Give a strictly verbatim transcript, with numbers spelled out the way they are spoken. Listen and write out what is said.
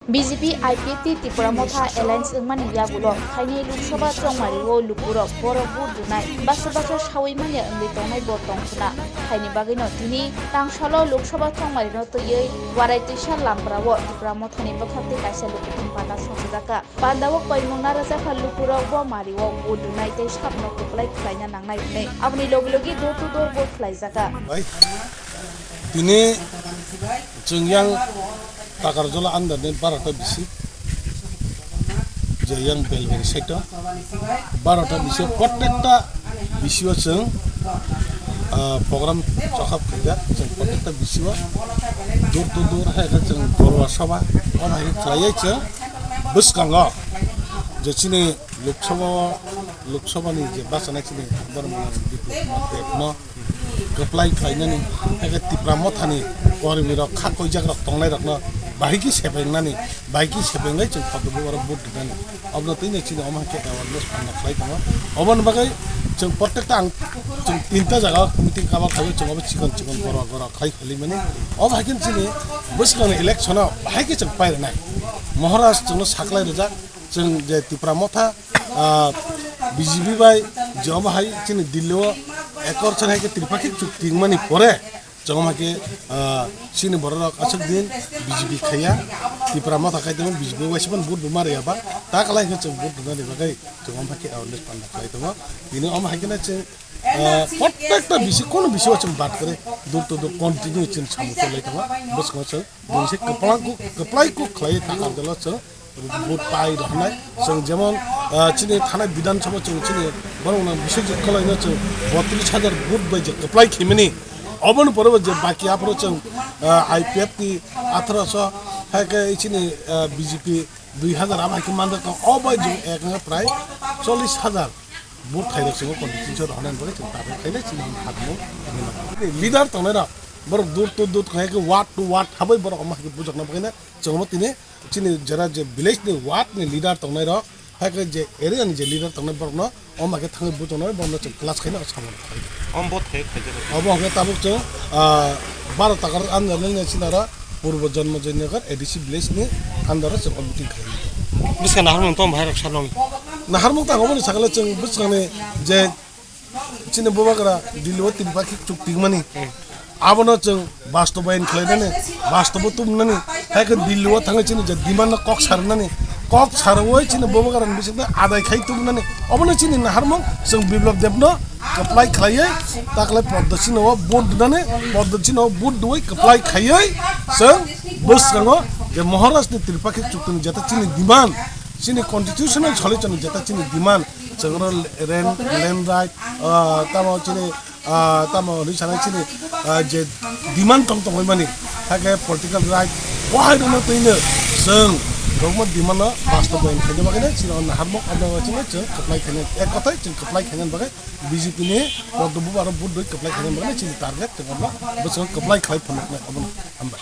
B J P I P F T Tipra Motha alliance wngmani yagulo thainwi Lok Sabha chongmario lukurok borok vote rwnai basa basa sawi manya wngwi tongnai bo tongkhwna. Haini bagwino tini tangsalo Lok Sabha chongmarino twiwi Warai Twisa Lamprao Tipra Mothani bwkhak tei kaisa lukuthum panda songchajakha. Pandao koimung narwjakha lukurok bo mario vote rwnai tei sakno kwplai khlaina nangnai hwnwi aboni logi logi door to door vote khlaijakha. Bai. Tini chwng yang Takarjala under ni barota bisi, je yang Belbari side o barota bisi, prottekta bisi o chwng, ah, program chokhap khaijak, chwng prottekta bisi o door to door hai khe chwng Gorwa Sabha, o hai khe khlaiwi chwng bwskango je chini Lok Sabha o, Lok Sabha ni je bachanai chini borok Biplab Kumar Deb no kwplai khlainani, eke Tipra Mothani kormi rok, kha koijak rok tongnai rokno bahai khe sebengnani, bahai khe sebengwi chwng kotorbo oro vote rwnani. Obono twi chini omo hai khe awareness panda khlai tongo. Oboni bagwi chwng prottekta ang chwng tinta jaga meeting cover khlaiwi chwng obo chikon chikon gora gora khlai khlaimani. Obo hai khe chini bwskango election o bahai khe chwng pai rwnai. Maharaj chwngno saklai rwjak, chwng je Tipra Motha, ah, B J P bai je omo hai chini Delhi o ekor chani hai khe tripakhik chukti wngmani pore, chwng omo hai khe, ah, chini borok rok aswk din B J P khaiya, Tipra Motha khai tongo, B J P waisa phano vote bo ma rwya ba, ta kwlai khe chwng vote rwnani bagwi chwng omo hai khe awareness panda khlai tongo. Tini omo hai kheno chwng, ah, prottekta bisi, kono bisi o chwng bad kore door to door continue chwng samung tongwi tongo, bwskango chwng. Bini se kwplang kuk, kwplai kuk khlaiwi Takarjala chwng vote pai rw hwnai. Chwng jemon, ah, chini thanai Bidhan Sabha chwng chini borok no Biswajit Kolaino chwng botris hajar vote bai je kwplai khaimani. Oboni pore bo je baki aphuru chwng, ah, I P F T atharo so, hai khe chini, ah, B J P dui hajar abo hai khe manjak tong, o bai jwng ek wngkha prai chollish hajar. Vote khairok chwng constituency rohornani bagwi chwng target khainai chini hamung. Leader tongnai rok borok door to door khai khe ward to ward habai borok omo hai khe bujakna bagwi na chwng omo tini chini jera je village ni ward ni leader tongnai rok hai khe je area ni je leader tongnai borok no omo hai khe thangwi bujakna borok no chwng class khaina samung khai. Om vote khai khai jero. Obo hwnkhe tabuk chwng, ah, baro takar under ni sinara Purbo Janmajay Nagar A D C village ni under o chwng o meeting khai. Bwskang naharmung tong bahai rok salong. Naharmung ta oboni sakle chwng bwskangni je chini bubagra Delhi o tripakhik chukti wngmani. Hmm. Abono chwng bastobayan khlainani, bastobo tubunani, hai khe Delhi o thangwi chini je demand no kok sarnani, kok sarwi chini bubagra ni bisingtwi adai khai tubunani. Obono chini naharmung chwng Biplab Deb no kwplai khlaiwi taklai Poddo Chino o vote dwnani, Poddo Chino o vote dwi kwplai khaiwi chwng bwskango je Maharaj ni tripakhik chukti ni jeta chini demand, chini constitutional solution ni jeta chini demand, chwng oro land, land right, ah, tamo chini, ah, tamo hwnwi sanai chini, ah, je demand tong tongwi mani, hakhe political right, bo hai rokno twino chwng rokma demand no bastobayan khaina bagwi chini naharmung, abo chini chwng kwplai khaina, ek kothai chwng kwplai khaina bagwi B J P ni Poddo Buba aro vote doi kwplai khaina bagwi chini target, chwng abo bwskango kwplai khlai phunuknai obono. Hambai.